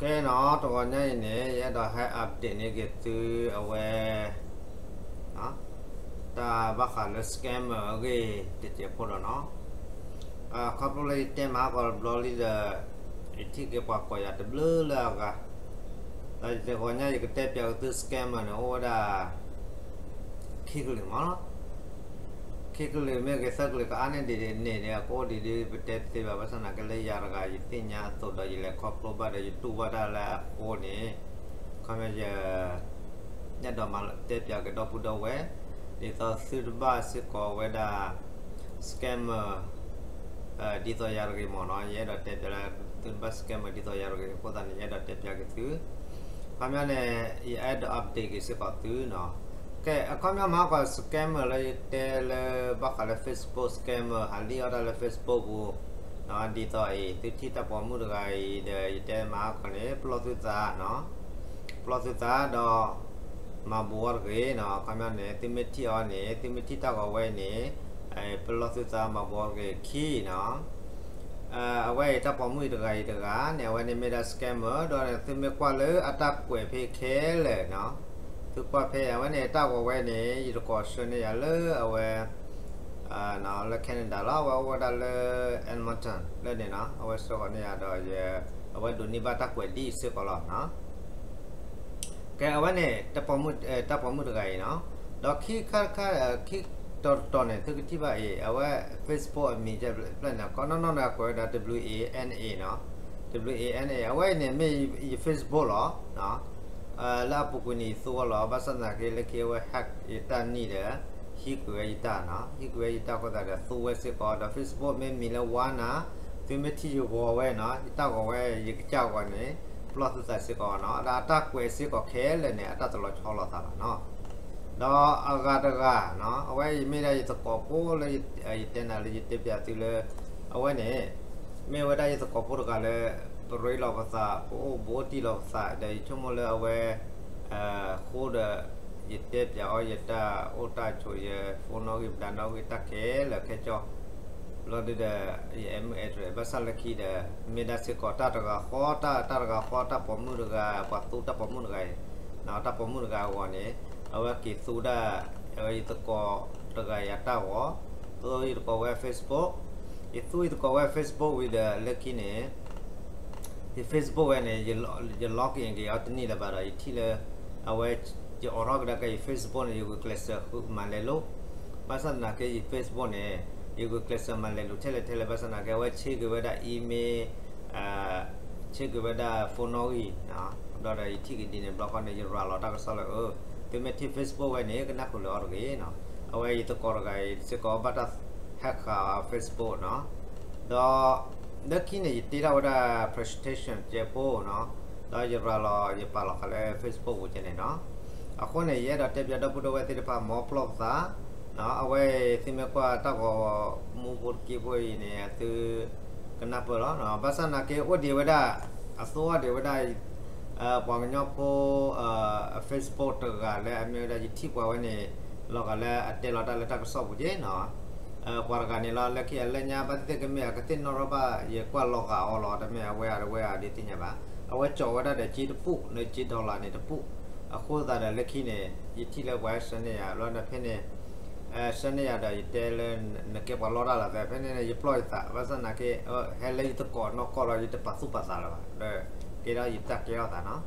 ကဲနီၤ, တဂီၤညါအံၤန့ၣ် ယအဲၣ်ဒိးဟဲ update န့ၢ်က့ၤသုအဝဲ တၢ်ဘၣ်ဃးလၢ scammer အဂ့ၢ်တစဲးဖိဒီးနီၤ, ခီဖျိလၢယတဲမၤဟါကီးတဘျီလံဒီး ယထံၣ်က့ၤပှၤကိးယၤတဘျုးလၢအဂၤ, ဒီးတဂီၤညါယကတဲပၠးက့ၤသု scammer န့ၣ် အိၣ်ဝဲဒၣ် ခံကလုာ်မး ခံကလုာ်မ့ၢ်ဂ့ၤ သၢကလုာ်ကအါန့ၢ်ဒံးန့ၣ်ဒီး အကအိၣ်ဒံးဒ်ပတဲတသ့ဘၣ်. ဘၣ်ဆၣ်သနာ်က့လၢယၤတဂၤ ယသ့ၣ်ညါအသိးဒီး ယလဲၤခီဖျိဘၣ်ဒီး ယတူၢ်ဘၣ်တၢ်လၢအဃိန့ၣ်, ခီဖျိယ အဲၣ်ဒိးမၤတဲပၠးက့ၤဒီပုၢ်ဒီဝဲၢ်, ဒ်သိးသုတဘၣ်စ့ၢ်ကီးဝဲဒၣ် scammer ဒ်သိးယၤတဂ့ၤမ့ၢ်နီၤ. ယအဲၣ်ဒိးတဲပၠးလၢ သုတဘၣ် scammer ဒ်သိးယၤတဂ့ၤအဃိသတးန့ၣ် ယအဲၣ်ဒိးတဲပၠးက့ၤသု ခီပညီန့ၣ် ယအဲၣ်ဒိး update က့ၤစ့ၢ်ကီးသုနီၤ. ကဲ အခီပညီမၤဟါကီး scammer လၢယတဲလၢ ဘၣ်ဃးလၢ Facebook scammer ဟးလံၣ်အီၣ်တၢ်လၢ Facebook ပူၤ, ဒ်သိးအံၤ သုထံၣ်တၢ်ပိာ်မုၣ်တဂၤအံၤဒီး ယတဲမၤဟါကီးန့ၣ် ပလီၢ်သုသးနီၤ, ပလီၢ်သုသးဒီး မၤဘူးအီၤတဂ့ၤနီၤ. အခီပညီန့ၣ် သုမ့ၢ်ထံၣ်အီၤန့ၣ် သုမ့ၢ်ထံၣ်တၢ်ဂီၤဝဲအံၤန့ၣ် ပလီၢ်သုသးမၤဘူးအီၤတဂ့ၤခံနီၤ. အဝဲအံၤတၢ်ပိာ်မုၣ်အံၤတဂၤအံၤတဂၤန့ၣ် အဝဲန့ၣ်မ့ၢ်ဒၣ် scammer ဒီးန့ၣ် သုမ့ၢ်ကွၢ်လၢအတၢ်ကွဲးဖဲခဲလၢာ်နီၤ, သုကွၢ်ဖဲအဝဲန့ၣ် တၢ်ဂီၤဝဲန့ၣ် ယတကိးဆှၢန့ၢ်ယၤလၢအဝဲ လၢ Canada လီၤ. အဝဲအိၣ်ဝဲဒၣ်လၢ Edmonton လၢန့ၣ်နီၤ, အဝဲဆှၢဃီၤန့ၢ်ယၤဒီး အဝဲဒိးန့ၢ်ဘၣ်တၢ်ကွဲးဒ်အံၤစ့ၢ်ကီးလီၤ. ကဲ အဝဲန့ၣ် တၢ်ပိာ်မုၣ်တဂၤအံၤနီၤ, ဒီးခံခါတခါ ခံတီၤတတီၤန့ၣ် သုကထံၣ်ဘၣ်အံၤ အဝဲ Facebook အမံၤဖျၢၣ်န့ၣ် ကီနီၢ်နီၢ်န့ၣ် အကွဲးဝဲဒၣ် W A N A နီၤ, W A N A အဝဲအံၤန့ၣ် မ့ၢ်ယ Facebook လီၤ. လၢအပူၤကွံာ်န့ၣ် ယသူအီၤလီၤ. ဘၣ်ဆၣ်သနာ်က့ လၢခံအဝဲ hack ယတၢ်နံၣ်ဒီး ဟံးကွံာ်ဝဲယတၢ်နီၤ, ဟံးကွံာ်ဝဲယတၢ်အဃိသတးဒီး သူဝဲစ့ၢ်ကီး ဒီး Facebook မ့ၢ်မံၤလၢ ဝါနၤ, သုမ့ၢ်ထံၣ်ယဂီၤဝဲနီၤ, ယတၢ်ဂီၤဝဲ ယကစၢ်ဂီၤန့ၣ် ပလီၢ်သုသးစ့ၢ်ကီးနီၤ, ဒီးအတၢ်ကွဲးစ့ၢ်ကီးခဲလၢာ်န့ၣ် အတၢ်တလီၤဆီလိာ်သးဘၣ်နီၤ. ဒီးအဂၤတဂၤနီၤ, အဝဲအံၤမ့ၢ်ဒၣ်ယသကိးဖိလၢ ယတဲနၤလၢယတဲပၠးသုလၢ အဝဲန့ၣ် မ့ၢ်ဝဲဒၣ်ယသကိးဖိတဂၤလၢ ပရ့လိာ်ပသး ပအိၣ်ဘူးအိၣ်တံၢ်လိာ်ပသး ဒီးယဆိကမိၣ်လၢအဝဲ ဃိဒီး ယတဲပၠးအီၤ ယတၢ်အိၣ်တၢ်ဆိး ယ phone နီၣ်ဂံၢ် ပဒါနီၣ်ဂံၢ် တၢ်ခဲလၢာ်ခဲဆ့ ဘျီဒုဒီး ယအဲၣ်မုၢ်အဲၣ်တြဲၤ ဘၣ်ဆၣ်လၢခံဒီး မ့ၢ်ဒၣ်စ့ၢ်ကီးတၢ်တဂၤဃီ တၢ် တၢ်တဂၤဃီ တၢ်ပိာ်မုၣ်တဂၤ ပှၤသူတၢ်ပိာ်မုၣ်တဂၤအံၤ တၢ်ပိာ်မုၣ်တဂၤအဂီၢ်န့ၣ် အဝဲက့ၤသူဒၣ် အဝဲယသကိးတဂၤအံၤအတၢ်ဂီၤ, သူယသကိးဝဲအ Facebook, ယသူယသကိးဝဲအ Facebook ဝံၤဒီး လၢခံန့ၣ် ယ Facebook ဝဲန့ၣ် ယ log in က့ၤအီၤတန့ၢ်လၢၤဘၣ်ဒီး ယထံၣ်လၢ အဝဲ ယအိးထီၣ်ကဒါက့ၤယ Facebook န့ၣ် ယဂုာ်ကျဲးစၢးဃုမၤလဲၤလိာ်, ဘၣ်ဆၣ်သနာ်က့ ယ Facebook န့ၣ် ယဂုာ်ကျဲးစၢးမၤလဲၤလိာ်ထဲလဲၣ်ထဲလဲၣ် ဘၣ်ဆၣ်သနာ်က့ အဝဲဆ့က့ၤဝဲဒၣ် email ဆ့က့ၤဝဲဒၣ် phone နီၣ်ဂံၢ်, ဘျီဒီးယထံၣ်က့ၤဒ်န့ၣ် ဘျီဃီန့ၣ် ယရၤလီၤတၢ်ကစီၣ်လၢ အၢ သုမ့ၢ်ထံၣ် Facebook ဝဲန့ၣ် ကနၢ်ဃုာ်လၢအီၤတဂ့ၤနီၤ, အဝဲယသကိးတဂၤအံၤစ့ၢ်ကီးဘၣ်တၢ် hack ဃာ်အီၤ Facebook နီၤ, ဒီး လၢခံန့ၣ် ယတ့ထီၣ်ဝဲဒၣ် presentation တကဲးဖိနီၤ, ဒီးယရၤလီၤ ယပာ်လီၤဃာ်လၢ Facebook ပူၤကဲန့ၣ်နီၤ, အဃိန့ၣ် ယအဲၣ်ဒိးတဲပၠးဒီပုၢ်ဒီဝဲၢ်သ့ၣ်တဖၣ် မ်ပလီၢ်ပသး အဝဲအံၤ သုမ့ၢ်ကွၢ်တၢ်ဂီၤမူဖိတက့ၢ်ဖိအံၤန့ၣ် သုကနၢ်ပၢၢ်လီၤ. ဘၣ်ဆၣ်သနာ်က့ အိၣ်ဒံးဝဲဒၣ် အသိၣ်အီၣ်ဒံးဝဲဒၣ် ပှၤကညီဖိ Facebook တဂၤလၢအမ့ၢ်ဝဲဒၣ် ယထံၣ်ပှၤဝဲန့ၣ် လီၤဂာ်လၢအတဲလီၤတၢ်လၢတၢ်ကစီၣ်ပူၤက့နီၤ, ပှၤတဂၤန့ၣ်လီၤ လၢခံအလၢညါ ဘၣ်သ့ၣ်သ့ၣ်ကမ့ၢ်အကသ့ၣ်နီၣ်ထီၣ်ဘၣ် ယကွၢ်လီၤဂာ်အီၤလီၤ, တမ့ၢ်အဝဲအတဝဲအဒုးသ့ၣ်ညါဘၣ်, အဝဲကၠီးဝဲဒၣ်ဒီးက့တပူၤ လၢက့ dollar န့ၣ်တပူၤ, အဃိသတးဒီးလၢခံန့ၣ် ယထံၣ်လၢပှၤဆှၢန့ၢ်ယၤ လီၤဒီးဖဲန့ၣ် ဆှၢန့ၢ်ယၤဒီး ယတဲလၢ နကဲပှၤလီတၢ်လီၤသဲ ဖဲန့ၣ်န့ၣ် ယပျီၢ်ယသး ဘၣ်ဆၣ်သနာ်က့ ဟဲလၢယသကိးနီၢ်ကီၢ်လီၤ ယတပာ်သူၣ်ပာ်သးလၢၤဘၣ် ဒီးကဲထီၣ်ယတၢ်ကဲထီၣ်သးနီၤ,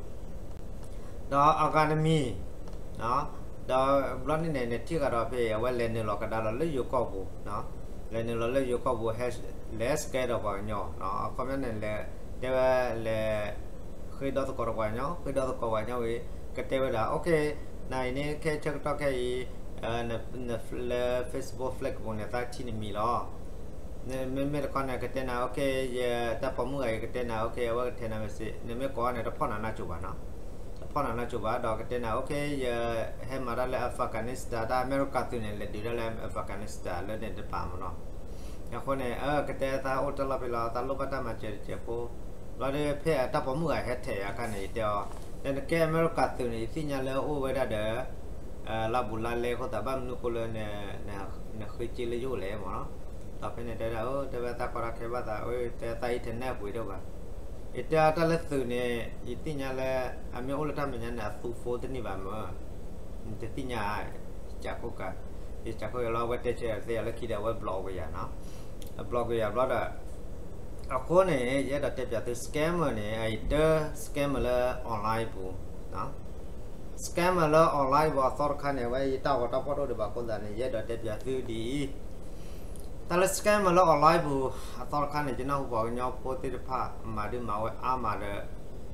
ဒီးအဂၤတမံၤ ဒီးဘျီန့ၣ်န့ၣ် နထံၣ်ဃာ်ဒီးဖဲအံၤ အဝဲလဲၤနုာ်လီၤကဒါလီၤလၢယိၤကီၢ်ပူၤ, လဲၤနုာ်လီၤလၢယိၤကီၢ်ပူၤ ဟဲလဲၤစကဲဒီးပှၤကညီ, အခီပညီန့ၣ် လဲၤတဲဝဲလဲၤ ဃ့ဒီသကိးဒီးပှၤကညီ, ဃ့ဒီသကိးပှၤကညီဝံၤ ကတဲဝဲဒၣ် okay နၤအံၤန့ၣ် ခဲဆၢကတီၢ်ခဲအံၤ လၢ Facebook flag ပူၤန့ၣ် သးထံၣ်နမံၤလီၤ. မ့မ့ၢ်တခီန့ၣ် ကတဲနၤ okay ယတၢ်ပိာ်မုၣ်ဂၤအံၤ ကတဲနၤ okay အဝဲကထဲနၤ message နမ့ၢ်ကိးန့ၣ် တဖီၣ်နၤနၢ်စိၤဘၣ်နီၤ, တဖီၣ်နၤနၢ်စိၤဘၣ် ဒီးကတဲနၤ okay ယဟဲမၤတၢ်လၢ Afghanistan တၢ်အမဲရကၤသုးန့ၣ် လဲၤဒုးတၢ်လၢ Afghanistan လၢန့ၣ်တပၤမနီၤ, အဃိန့ၣ် ကတဲသးအိၣ်တၢ်လီၢ်ဖဲလီၤ သးလိၣ်ဘၣ်တၢ်မၤစၢၤတစဲးဖိ, ဘျီဒီးဖဲအတၢ်ပိာ်မုၣ်ဂၤဟဲထဲးယၤအခါန့ၣ် ယတဲအီၤ ဒီးနကဲအမဲရကၤသုးန့ၣ် ယသ့ၣ်ညါလၢအိၣ်ဝဲဒၣ်ဒီး လါဘူးလါလဲအဃိသတး ဘၣ်မနုၤဃိလၢ နဃ့က့လၢယအိၣ်လဲၣ်မနီၤ, ဒီးဖဲန့ၣ်တဲဒၣ် တဲဝဲသးကီတၢ်ခဲဘၣ်သး တဲသး internet ပှ့ၤဒိၣ်ဘၣ် ယတဲအတၢ်လၢသုးန့ၣ် ယသ့ၣ်ညါလၢ အမ့ၢ်အိၣ်လၢတၢ်မဲာ်ညါန့ၣ် အသူ phone တန့ၢ်ဘၣ်မၢ်, နတသ့ၣ်ညါ, ယစးခိၣ်ကါ, ယစးခိၣ်ယလီၤ အဝဲတဲဆဲးသ့ၣ်အလၢခံဒီး အဝဲ block ကွံာ်ယၤနီၤ, အ block ကွံာ်ယၤဘျီဒီး အဃိန့ၣ် ယအဲၣ်ဒိးတဲပၠးသု scammer န့ၣ် အံၤတ scammer လၢ online ပူၤ scammer လၢ online ပူၤအသီတခါန့ၣ် အဝဲယတၢ်ဂီၤတၢ်ဖီၣ်တအိၣ်ဒံးဘၣ်အဃိသတးန့ၣ် ယအဲၣ်ဒိးတဲပၠးသုဒ်အံၤ, တၢ်လၢ scammer လၢ online ပူၤအသီတခါန့ၣ် ယနၢ်ဟူပှၤကညီဖိသ့ၣ်တဖၣ် မၤဒုးမၤဝဲအါမးဒီး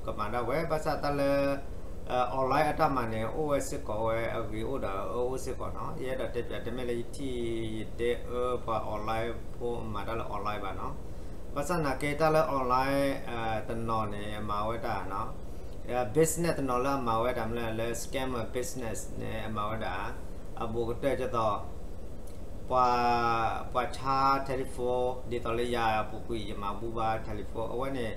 ကမၤဒၣ်ဝဲ ဘၣ်ဆၣ်တၢ်လၢ online အတၢ်မၤန့ၣ် အိၣ်ဝဲစ့ၢ်ကီးဝဲအဂ့ၤအိၣ်ဒီးအအၢအိၣ်စ့ၢ်ကီးနီၤ, ယအဲၣ်ဒိးတဲပၠး တမ့ၢ်လၢယထံၣ်ယတဲအၢပှၤ online ဖိမၤတၢ်လၢ online ဘၣ်နီၤ, ဘၣ်ဆၣ်သနာ်က့တၢ်လၢ online တနီၤန့ၣ် အမၤဝဲဒၣ် business တနီၤလၢအမၤဝဲဒၣ်မနုၤလဲၣ် scammer business န့ၣ် အမၤဝဲဒၣ် အဘူးကတၢၢ်ကသိး ပှၤ ပှၤဆါ telephone ဒ်သိးလၢယၤအပူၤကွံာ် ယမၤဘူဘၣ် telephone အဝဲန့ၣ်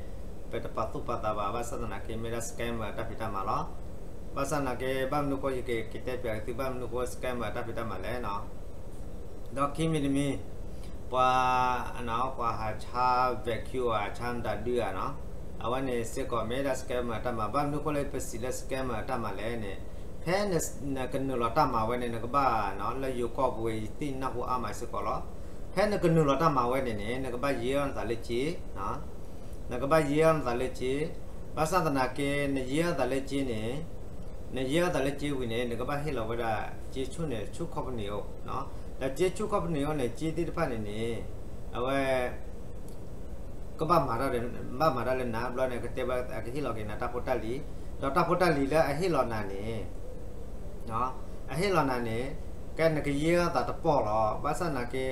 ပတပာ်သူၣ်ပာ်သးဘၣ် ဘၣ်ဆၣ်သနာ်က့မ့ၢ်ဒၣ် scammer အတၢ်ဖံးတၢ်မၤလီၤ. ဘၣ်ဆၣ်သနာ်က့ ဘၣ်မနုၤဃိယကကတဲပၠးသု ဘၣ်မနုၤဃိ scammer အတၢ်ဖံးတၢ်မၤလဲၣ်နီၤ ဒီးခံမံၤတမံၤ ပှၤ ပှၤဟးဆါ vacuum ဧါ ဆါမတၤဒုဧါနီၤ, အဝဲန့ၣ်စ့ၢ်ကီးမ့ၢ်ဒၣ် scammer အတၢ်မၤ ဘၣ်မနုၤဃိလၢပစံးလၢ scammer အတၢ်မၤလဲၣ်န့ၣ် ဖဲနကနုာ်လီၤတၢ်မၤဝဲန့ၣ် နကဘၣ် လၢယိၤကီၢ်ပူၤ ယသ့ၣ်နၢ်ဟူအါမးစ့ၢ်ကီးလီၤ. ဖဲနကနုာ်လီၤတၢ်မၤဝဲန့ၣ်န့ၣ် နကဘၣ်ယ့အီၣ်နသးလၢက့ နကဘၣ်ယ့အီၣ်နသးလၢက့, ဘၣ်ဆၣ်သနာ်က့ နယ့အီၣ်သးလၢက့န့ၣ် နယ့အီၣ်သးလၢက့ဝံၤန့ၣ် နကဘၣ်ဟ့ၣ်လီၤဝဲဒၣ် က့ဆူၣ်န့ၣ် ဆူၣ် company အိၣ်, ဒီးက့ဆူၣ် company အိၣ်န့ၣ် က့သ့ၣ်တဖၣ်န့ၣ်န့ၣ် အဝဲ ကဘၣ်မၤတၢ်ဒီး ဘၣ်မၤတၢ်လၢနၤ ဘျီန့ၣ် ကတဲဝဲ အကဟ့ၣ်လီၤက့ၤနၤတၢ်ဖိတၢ်လံၤ, ဒီးတၢ်ဖိတၢ်လံၤလၢအဟ့ၣ်လီၤနၤန့ၣ် အဟ့ၣ်လီၤနၤန့ၣ် ကဲနကယ့အီၣ်သးတပီၢ်လီၤ. ဘၣ်ဆၣ်သနာ်က့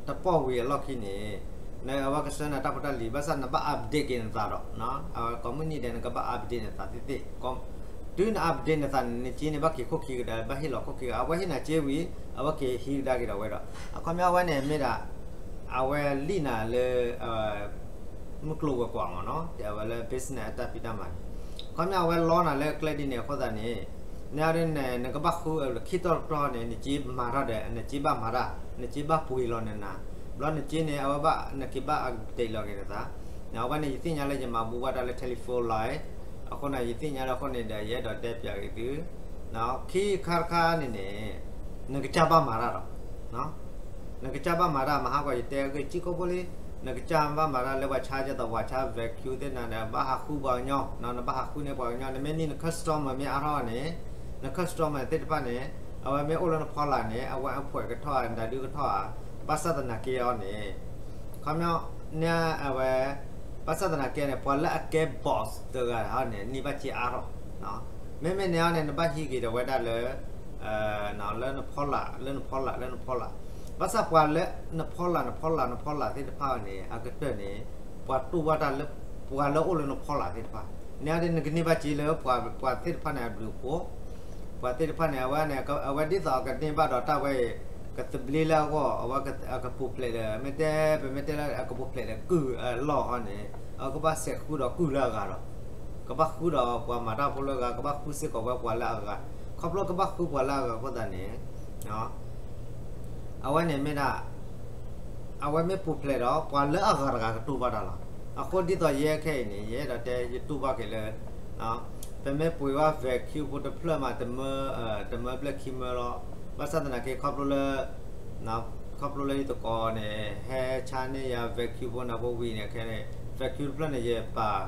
တပီၢ်ဝံၤအလီၢ်ခံန့ၣ် အဝဲကဆှၢနၤတၢ်ဖိတၢ်လံၤ ဘၣ်ဆၣ်နဘၣ် update က့ၤနသးဒီး ကိးမုၢ်နံၤဒဲး နကဘၣ် update နသးသ့ၣ်သ့ၣ်, တုၤန update နသးန့ၣ် နက့န့ၣ် ဘၣ်က့ၤခိၣ်ခံကဒါ ဘၣ်ဟ့ၣ်လီၤခိၣ်ခံကဒါ အဝဲဟ့ၣ်နၤက့ဝံၤ အဝဲက့ၤဟံးကဒါက့ၤဒီးဝဲဒီး အခီပညီအဝဲန့ၣ်မ့ၢ်ဒၣ် အဝဲလံၣ်နၤလၢ မုၢ်ကျိၤဝဲၤကွာ်မးနီၤ အဝဲလၢ business အတၢ်ဖံးတၢ်မၤန့ၣ် အခီပညီအဝဲလီနၤလၢကျဲဒ်န့ၣ်အဃိသတးန့ၣ် နန့ၣ် နကဘၣ်ဃုခံတီၤတတီၤန့ၣ် နက့မၤတၢ်ဒီး နက့ဘၣ်မၤတၢ် နက့ဘၣ်ပှ့ၤလီၤနၤ, ဘျီနက့န့ၣ် အဝဲဘၣ် နက့ဘၣ် update လီၤက့ၤနသး, အဝဲန့ၣ် ယသ့ၣ်ညါလၢယမၤဘူဝဲဒၣ်လၢ telephone line အဃိန့ၣ် ယသ့ၣ်ညါလၢအဃိန့ၣ်ဒီး ယအဲၣ်ဒိးတဲပၠးက့ၤသု ခံခါတခါန့ၣ်န့ၣ် နကစၢ်ဘၣ်မၤတၢ်ဒီး နကစၢ်ဘၣ်မၤတၢ် မဟါကီးယတဲက့ၤစံၣ်ကိၣ်ဖိလံ, နကစၢ်ဘၣ်မၤတၢ်လၢပှၤဆါကသိး ပှၤဆါ vacuum သ့ၣ်နၤဒီး ဘၣ်ဟးဃုပှၤကညီ နဘၣ်ဟးဃုန့ၢ်ပှၤကညီ နမ့ၢ်န့ၢ်န customer မ့ၢ်အါထီၣ်န့ၣ် န customer သ့ၣ်တဖၣ်န့ၣ် အဝဲမ့ၢ်အိၣ်လၢနဖီလာ်န့ၣ် အဝဲအ point ကထီၣ် နတၤဒုကထီၣ်ဧါ, ဘၣ်ဆၣ်သနာ်က့အီၤန့ၣ် ခီပညီ န့ၣ်အဝဲ ဘၣ်ဆၣ်သနာ်က့န့ၣ် ပှၤလၢအကဲ boss တဂၤန့ၣ် န့ၢ်ဘၣ်စ့အါထီၣ်, မ့မ့ၢ်န့ၣ်အီၤန့ၣ် နဘၣ်ဟံးက့ၤဒီးဝဲဒၣ်လၢ လၢနဖီလာ် လၢနဖီလာ် လၢနဖီလာ်, ဘၣ်ဆၣ်ပှၤလၢနဖီလာ် နဖီလာ် နဖီလာ်သ့ၣ်တဖၣ်န့ၣ် အကတၢၢ်န့ၣ် ပှၤတူၢ်ဘၣ်တၢ်လၢ ပှၤလၢအိၣ်လၢနဖီလာ်သ့ၣ်တဖၣ်, န့ၣ်အီၤန့ၣ် နကန့ၢ်ဘၣ်စ့လၢ ပှၤသ့ၣ်တဖၣ်န့ၣ်အဘျုးအဖှိၣ်, ပှၤသ့ၣ်တဖၣ်န့ၣ် အဝဲန့ၣ် အဝဲဒ်သိးအကန့ၢ်ဘၣ်ဒီးတၢ်ဝဲအံၤ ကသဘျ့လၢအဂီၢ် အဝဲအကပူၤဖျဲးဒီး မ့ၢ်တဲ ပမ့ၢ်တဲလၢအကပူၤဖျဲးဒီးကုၢ်အလီၢ်ဟီန့ၣ် အကဘၣ်စဲးဃုဒီးကုၢ်လၢအဂၤဒီး ကဘၣ်ဃုဒီးပှၤမၤတၢ်ဖိလၢအဂၤ ကဘၣ်ဃုစ့ၢ်ကီးဝဲပှၤလၢအဂၤ, ခီဖျိကဘၣ်ဃုပှၤလၢအဂၤအဃိသတးန့ၣ် အဝဲန့ၣ်မ့ၢ်ဒၣ် အဝဲမ့ၢ်ပူၤဖျဲးဒီး ပှၤလၢအဂၤတဂၤကတူၢ်ဘၣ်တၢ်လီၤ. အဃိဒ်သိးယဲခဲအံၤန့ၣ် ယအဲၣ်ဒိးတဲယတူၢ်ဘၣ်က့ၤလၢ ပမ့ၢ်ပှ့ၤဘၣ် vacuum ဖိတဖျၢၣ်မး တမၢ တမၢဘျဲၣ်ခံမၢလီၤ. ဘၣ်ဆၣ်သနာ်က့ခီဖျိလၢ ခီဖျိလၢယသကိးန့ၣ် ဟဲဆါန့ၢ်ယၤ vacuum ဖိနၤဖိဝံၤန့ၣ် ခဲန့ၣ် vacuum တဖျၢၣ်န့ၣ် ယပာ်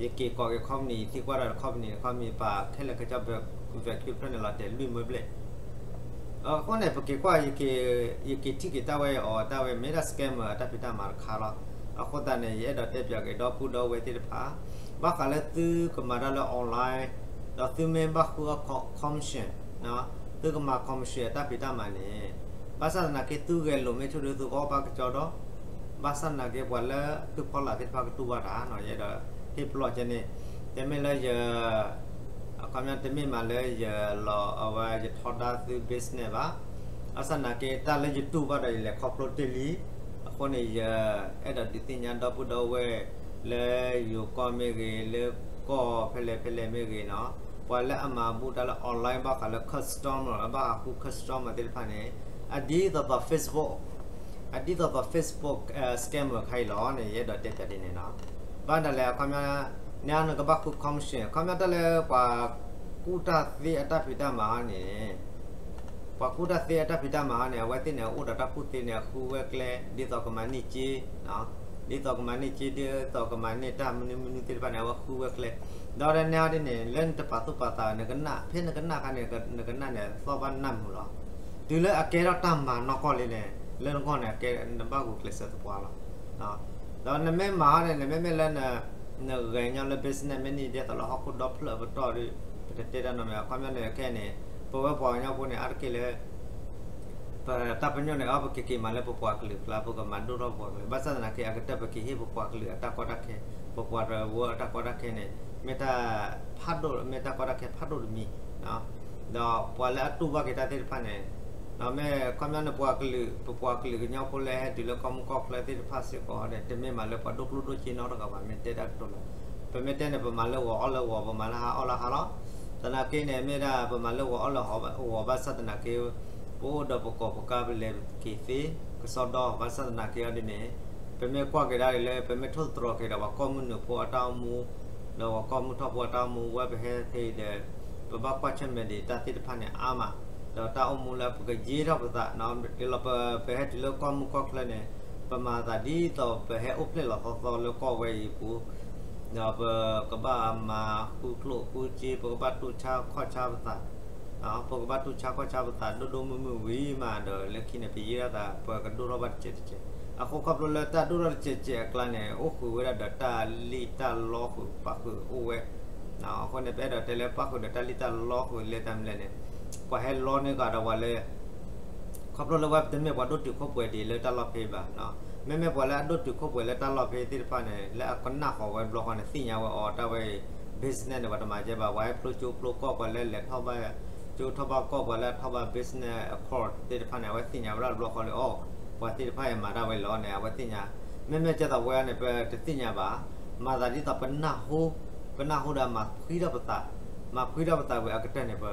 ယက့ၤကိးက့ၤ company ယသံကွၢ်ဒီး company န့ၣ် company ပာ်ခဲလၢာ်ခဲဆ့ vacuum တဖျၢၣ်န့ၣ်လီၤတဲာ်လွံၢ်မၢဘျဲၣ် အဃိန့ၣ် ပက့ၤကွၢ် ယက့ၤထံၣ်က့ၤတၢ်ဝဲအီၤ တၢ်ဝဲမ့ၢ်ဒၣ် scammer အတၢ်ဖံးတၢ်မၤတခါလီၤ. အဃိသတးန့ၣ် ယအဲၣ်ဒိးတဲပၠးက့ၤဒီပုၢ်ဒီဝဲၢ်သ့ၣ်တဖၣ် ဘၣ်ဃးလၢသုကမၤတၢ်လၢ online ဒီးသုမ့ၢ်ဘၣ်ဃုအီၣ် commission သုကမၤ commission အတၢ်ဖံးတၢ်မၤန့ၣ် ဘၣ်ဆၣ်သနာ်က့သုဂဲၤလိာ်မ့ၢ်ဆိဒုးသုကအီၣ်ဘၣ်ကစီဒီး ဘၣ်ဆၣ်သနာ်က့ပှၤလၢသုဖီလာ်သ့ၣ်တဖၣ်ကတူၢ်ဘၣ်တၢ်နီၤ ယအဲၣ်ဒိးဟ့ၣ်ပလီၢ်ကဲန့ၣ် တမ့ၢ်လၢယ အခီပညီတမ့ၢ်မးလၢယလီၤအဝဲယထီဒါသု business ဘၣ်. ဘၣ်ဆၣ်သနာ်က့ တၢ်လၢယတူၢ်ဘၣ်ဒီးယလဲၤခီဖျိတ့ၢ်လံ. အဃိန့ၣ် ယအဲၣ်ဒိးဒုးသ့ၣ်ညါဒီပုၢ်ဒီဝဲၢ် လၢယိၤကီၢ်မ့ၢ်ဂ့ၤ လၢကီၢ်ဖဲလဲၣ်ဖဲလဲၣ်မ့ၢ်ဂ့ၤနီၤ, ပှၤလၢအမၤဘူၣ်တၢ်လၢ online ဘၣ်ဃးလၢ customer အဘၣ်ဃးဃု customer သ့ၣ်တဖၣ်န့ၣ် အဒ်သိးသိး Facebook အဒ်သိးသိး Facebook scammer ခါအံၤလီၤန့ၣ် ယအဲၣ်ဒိးတဲပၠးဒ်န့ၣ်နီၤ. ဘၣ်ဒၣ်လဲၣ် အခီပညီ န့ၣ်နကဘၣ်ဃု commission အခီပညီတၢ်လၢပှၤကူၣ်တၢ်သ့အတၢ်ဖံးတၢ်မၤဟီန့ၣ် ပှၤကူၣ်တၢ်သ့အတၢ်ဖံးတၢ်မၤဟီန့ၣ် အဝဲသ့ၣ်န့ၣ် အိၣ်ဒီးတၢ်ကူၣ်သ့န့ၣ် အဃုဝဲကျဲ ဒ်သိးကမၤန့ၢ်စ့ ဒ်သိးကမၤန့ၢ်စ့ ဒ်သိးကမၤန့ၢ်တၢ်မနုၤမနုၤသ့ၣ်တဖၣ်န့ၣ် အဝဲဃုဝဲကျဲ ဒီးတၢ်န့ၣ်ဟီဒ်န့ၣ် လၢနတပာ်သူၣ်ပာ်သး နကနၣ် ဖဲနကနၣ်အခါန့ၣ် နကနၣ်န့ၣ် သီၣ်ဘၣ်နၢ်မုာ်လီၤ. တုၤလၢအကဲထီၣ်တၢ်မၤနီၢ်ကီၢ်လံန့ၣ် လၢနဂီၢ်န့ၣ် နဘၣ်ဂုာ်ကျဲးစၢးသပှၢ်လီၤ. ဒီးနမ့ၢ်မၤဟီန့ၣ် နမ့မ့ၢ်လၢ နဂဲၤညီလၢ business မ့ၢ်န့ၢ်ဒ်သိးလၢဟီၣ်ခိၣ်ဒီဖျၢၣ်အပတီၢ်ဒီး ပတတဲတၢ်နီတမံၤ အခီပညီန့ၣ် ခဲအံၤန့ၣ် ပဝဲပှၤကညီဖိန့ၣ် အါတက့ၢ်လၢ ပတၢ်ပညိၣ်န့ၣ် အီ ပကက့ၤမၤလၢပပှၤကလုာ်အကျါ ပကမၤဒိၣ်ထီၣ်ပပှၤကလုာ် ဘၣ်ဆၣ်သနာ်က့ အကတၢၢ်ပကဟ့ၣ်ပပှၤကလုာ်အတၢ်ကီတၢ်ခဲ ပပှၤတဝၢအတၢ်ကီတၢ်ခဲန့ၣ် မ့ၢ်တၢ်ဖးဒိၣ် မ့ၢ်တၢ်ကီတၢ်ခဲဖးဒိၣ်တမံၤ ဒီးပှၤလၢအတူၢ်ဘၣ်က့ၤတၢ်သ့ၣ်တဖၣ်န့ၣ် မ့ၢ်ခီပညီန့ၣ် ပှၤကလုာ် ပပှၤကလုာ်ကညီဖိလၢဟဲတုၤလၢကီၢ်မုၢ်ကီၢ်ချၢသ့ၣ်တဖၣ်စ့ၢ်ကီးန့ၣ် တမ့ၢ်မၤလၢပှၤဒိၣ်ကျိၣ်ဒိၣ်စ့နီတဂၤဘၣ် မ့ၢ်တဲတၢ်ကတိၤလီၤ. ပမ့ၢ်တဲန့ၣ် ပမၤလၢဂီၤအီၣ်လၢဂီၤ ပမၤလၢဟါအီၣ်လၢဟါလီၤ. သနာ်က့န့ၣ် မ့ၢ်ဒၣ်ပမၤလၢဂီၤအီၣ်လၢဂီၤဘၣ်ဆၣ်သနာ်က့ ပအိၣ်ဒီးပကီၢ်ပကါ ပလဲၤက့ၤသ့ ကစီဒီ ဘၣ်ဆၣ်သနာ်က့အီၤဒ်န့ၣ် ပမ့ၢ်ကွၢ်က့ၤဒၣ်လၢ ပမ့ၢ်ထိၣ်သတြီၤက့ၤဒီးပှၤကီၢ်မုၢ်နုာ်ဖိအတၢ်အိၣ်မူ ဒီးပှၤကီၢ်မုၢ်ထီၣ်ဖိအတၢ်အိၣ်မူ ဝဲပဟဲသ့ဒီး ပဘၣ်ကွၢ်ဆၢၣ်မဲာ်ဒံးတၢ်သ့ၣ်တဖၣ်န့ၣ်အါမး ဒီးတၢ်အိၣ်မူလၢပကယ့ထီၣ်ပသး ဒ်လီၤပ ပဟဲတုၤလၢကီၢ်မုၢ်ကီၢ်ချၢန့ၣ် ပမၤသးဒ်သိးပဟဲအိၣ်ဖျဲၣ်လီၤသီသီလၢကီၢ်ဝဲအံၤအပူၤ ဒီးပကဘၣ်မၤဃုကျိၣ်ဃုစ့ ပကဘၣ်တူၢ်ဆါခီၣ်ဆါပသး ပကဘၣ်တူၢ်ဆါခီၣ်ဆါပသး ဒိၣ်ဒိၣ်မုၢ်မုၢ်ဝံၤမးဒီး လၢခံန့ၣ် ပယ့ထီၣ်သး ပကဒိၣ်ထီၣ်ဘၣ်တစဲးတစဲး. အဃိခီဖျိလၢတၢ်ဒိၣ်ထီၣ်တစဲးတစဲးအကျါန့ၣ် အိၣ်ဃုာ်ဝဲဒၣ်ဒီးတၢ်လံၣ်တၢ်လီဃုာ်ပာ်ဃုာ်အိၣ်ဝဲ အဃိန့ၣ် ပအဲၣ်ဒိးတဲလၢပာ်ဃုာ်ဒီးတၢ်လံၣ်တၢ်လီဃုာ်လဲၣ်တၢ်မနုၤလဲၣ်န့ၣ် ပှၤဟဲလီန့ၢ်ကဒီးပှၤလၢ ခီဖျိလၢဝဲတမ့ၢ်ပှၤဒိၣ်တုာ်ခိၣ်ပှဲၤဒံးလၢတၢ်လီၢ်ဖဲဘၣ်. မ့မ့ၢ်ပှၤလၢအဒိၣ်တုာ်ခိၣ်ပှဲၤလၢတၢ်လီၢ်ဖဲသ့ၣ်တဖၣ်န့ၣ် လၢအကနၣ်ဃီၤဝဲတဘျီဃီန့ၣ် သ့ၣ်ညါဝဲအီၤ တၢ်ဝဲအံၤ business န့ၣ် ပှၤတမၤကဲဘၣ် ပှၤဟဲဖျိကၠိဖျိကီၢ် ပှၤလၢလဲၤထီၣ်ဘၣ်ကၠိထီၣ်ဘၣ်ကီၢ် ပှၤလၢအထီၣ်ဘၣ် business accord သ့ၣ်တဖၣ်န့ၣ် အဝဲသ့ၣ်ညါဝဲဒၣ်တဘျီဃီလၢအီၤ ပှၤသ့ၣ်တဖၣ်အံၤမၤတၢ်ဝဲလီၤန့ၣ် အဝဲသ့ၣ်ညါ. မ့မ့ၢ်ကဲသိးဝဲန့ၣ် ပတသ့ၣ်ညါဘၣ်. မၤသးဒ်သိးပနၢ်ဟူ ပနၢ်ဟူဒီးမၤဖှံထီၣ်ပသး, မၤဖှံထီၣ်ပသးဝံၤအကတၢၢ်န့ၣ် ပ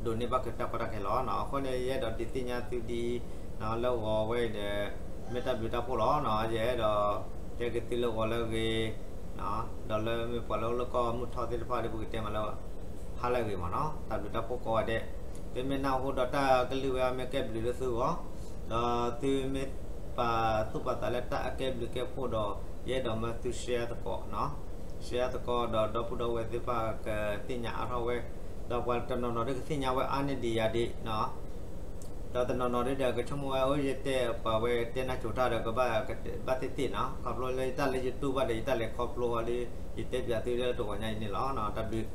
ဒိးန့ၢ်ဘၣ်က့ၤတၢ်ကီတၢ်ခဲလီၤ. အဃိန့ၣ် ယအဲၣ်ဒိးဒုးသ့ၣ်ညါသုဒ်အံၤ လၢဂီၤဝဲအံၤဒီး မ့ၢ်တၢ်ဘျုးတၢ်ဖှိၣ်လီၤ. ယအဲၣ်ဒိးတဲက့ၤသုလၢဂီၤလၢအဂ့ၤ ဒီးလၢမ့ၢ်ပှၤလၢအိၣ်လၢကီၢ်မုၢ်ထီၣ်သ့ၣ်တဖၣ်ဒီး ပကတဲမးလၢ ဟါလၢအဂ့ၤမးနီၤ. တၢ်ဘျုးတၢ်ဖှိၣ်ကိးဂၤဒဲး, သုမ့ၢ်နၢ်ဟူဒီးတၢ်ကလုၢ်ဝဲ မ့ၢ်ကဲဘျုးလၢသုဂီၢ်, ဒီးသုမ့ၢ်ပာ်သူၣ်ပာ်သးလၢတၢ်အကဲဘျုးကဲဖှိၣ်ဒီး ယအဲၣ်ဒိးမၢသု share သကိး, share သကိးဒီး ဒီပုၢ်ဒီဝဲၢ်သ့ၣ်တဖၣ်ကသ့ၣ်ညါအါထီၣ်ဝဲ, ဒီးပှၤတနီၤနီၤဒ်ကသ့ၣ်ညါဝဲအါန့ၢ်ဒံးယၤဒံး ဒီးတနီၤနီၤဒ်ဒီး ကဆိကမိၣ်ဝဲ အိၣ်ယတဲပှၤဝဲတဲနၢ်စိၤတၢ်ဒီး ကဘၣ်သ့ၣ်သ့ၣ်နီၤ, ခီဖျိလၢယတၢ်လၢ YouTube ဘၣ်ဒီး ယတၢ်လဲၤခီဖျိအီၤဒီး ယတဲပၠးသုလၢတဂီၤညါအံၤန့ၣ်လီၤ. တၢ်ဘျုး